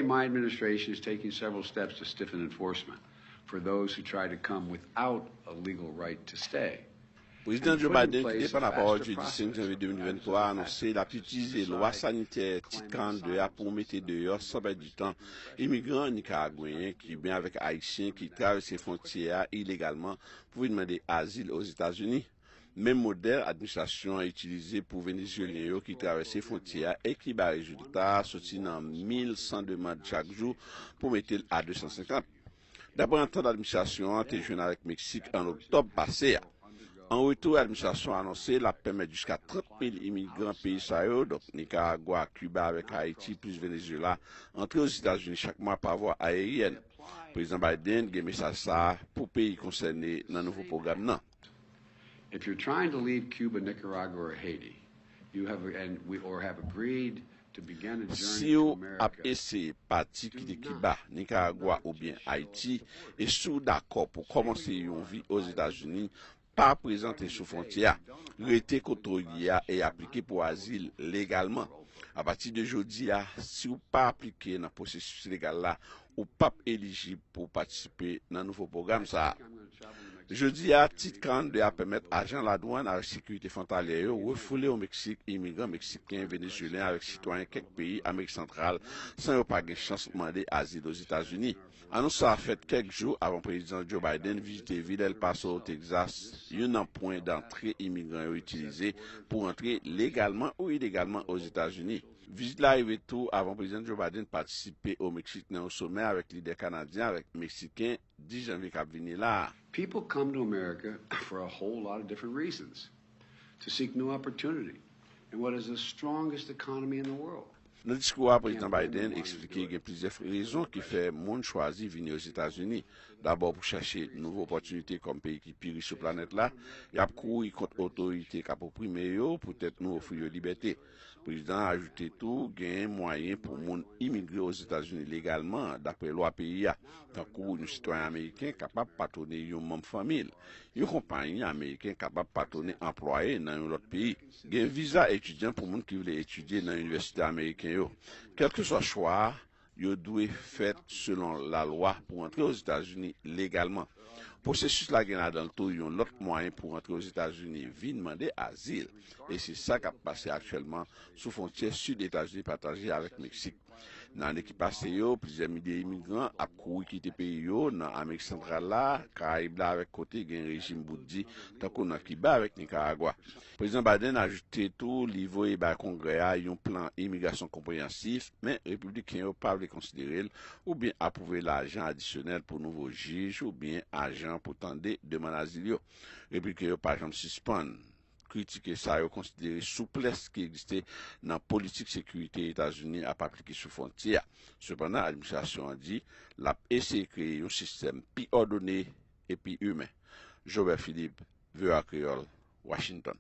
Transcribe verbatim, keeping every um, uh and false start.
My administration is taking several steps to stiffen enforcement for those who try to come without a legal right to stay. Prezidan Joe Biden, ki te pran lapawòl jedi senk janvye de mil venntwa, anonse l ap itilize lwa sanitè Tit karannde a pou mete deyò san pèdi tan imigran nikaragweyen, kiben avèk ayisyen ki travèse fwontyè a ilegalman pou vin mande azil Ozetazini. Menm modèl administrasyon an itilize pou Venezyelyen yo ki travèse fwontyè a e ki bay rezilta, soti nan mil san demann chak jou pou mete l a de san senkant. Daprè antant administrasyon an te jwenn avèk Meksik an oktòb pase a. An retou, administrasyon an anonse l ap pèmèt jiska trant mil imigran peyi sa yo, donk Nikaragwa, Kiba avèk Ayiti plis Venezyela, antre Ozetazini chak mwa pa vwa ayeryèn. Prezidan Biden gen mesaj sa a pou peyi konsène nan nouvo pwogram nan. If you're trying to leave Cuba, Nicaragua, or Haiti, you have and we or have agreed to begin a journey Si to w ap America. Eseye pati kite Kiba, Nikaragwa oubyen Ayiti, e si w dakò pou kòmanse yon vi Ozetazini, pa prezante sou fwontyè a. Rete kote w ye a e aplike pou azil legalman. Apati de jodi a, si w pa aplike nan pwosesis legal la, ou p ap elijib pou w patisipe nan nouvo pwogram sa a. Jodi a, Tit karannde a pèmèt ajan ladwann avèk sekirite fwontalyè yo refoule o Meksik imigran meksiken, venezyelyen avèk sitwayen kèk peyi Amerik Santral san yo pa gen chans mande azil Ozetazini. Anons sa a fèt kèk jou avan Prezidan Joe Biden vizite vil El Paso, Texas, youn nan pwen dantre imigran yo itilize pou antre legalman ou ilegalman Ozetazini. Vizit la rive tou avan Prezidan Joe Biden patisipe o Meksik nan yon somè avèk lidè kanadyen avèk meksiken dis janvye k ap vini la a. People come to America for a whole lot of different reasons, to seek new opportunity in what is the strongest economy in the world. Nan diskou a, Prezidan Biden eksplike gen plizyè rezon ki fè moun chwazi vini Ozetazini. Dabò, pou chache nouvo opòtinite kòm peyi ki pi rich sou planèt la, y ap kouri kont otorite k ap oprime yo, poutèt nou ofri yo libète. Prezidan an ajoute tou, genyen mwayen pou moun imigre Ozetazini legalman, daprè lwa peyi a. Tankou yon sitwayen ameriken kapab patwone yon manm fanmi l. Yon konpayi ameriken kapab patwone anplwaye nan yon lòt peyi. Gen viza etidyan pou moun ki vle etidye nan inivèsite ameriken yo. Kèlkeswa chwa a, yo dwe fèt selon lalwa pou antre Ozetazini legalman. Pwosesis la gen ladan l tou yon lòt mwayen pou antre Ozetazini vin mande azil, e se sa k ap pase aktyèlman sou fwontyè sid Etazini pataje avèk Meksik. Nan ane ki pase yo, plizyè milye imigran ap kouri kite peyi yo nan Amerik Santral la, Karayib la avèk kote gen rejim bout di, tankou nan Kiba avèk Nikaragwa. Prezidan Biden ajoute tou li voye bay Kongrè a yon plan imigrasyon konpreyansif, men Repibliken yo pa vle konsidere l oubyen apwouve lajan adisyonèl pou nouvo jij oubyen ajan pou tande demann azil yo. Repibliken yo pa janm sispann kritike sa yo konsidere souplès ki egziste nan politik sekirite Etazini ap aplike sou fwontyè a. Sepandan, administrasyon an di l ap eseye kreye yon sistèm pi òdone e pi imen. Jobert Philippe, V O A Kreyòl, Washington.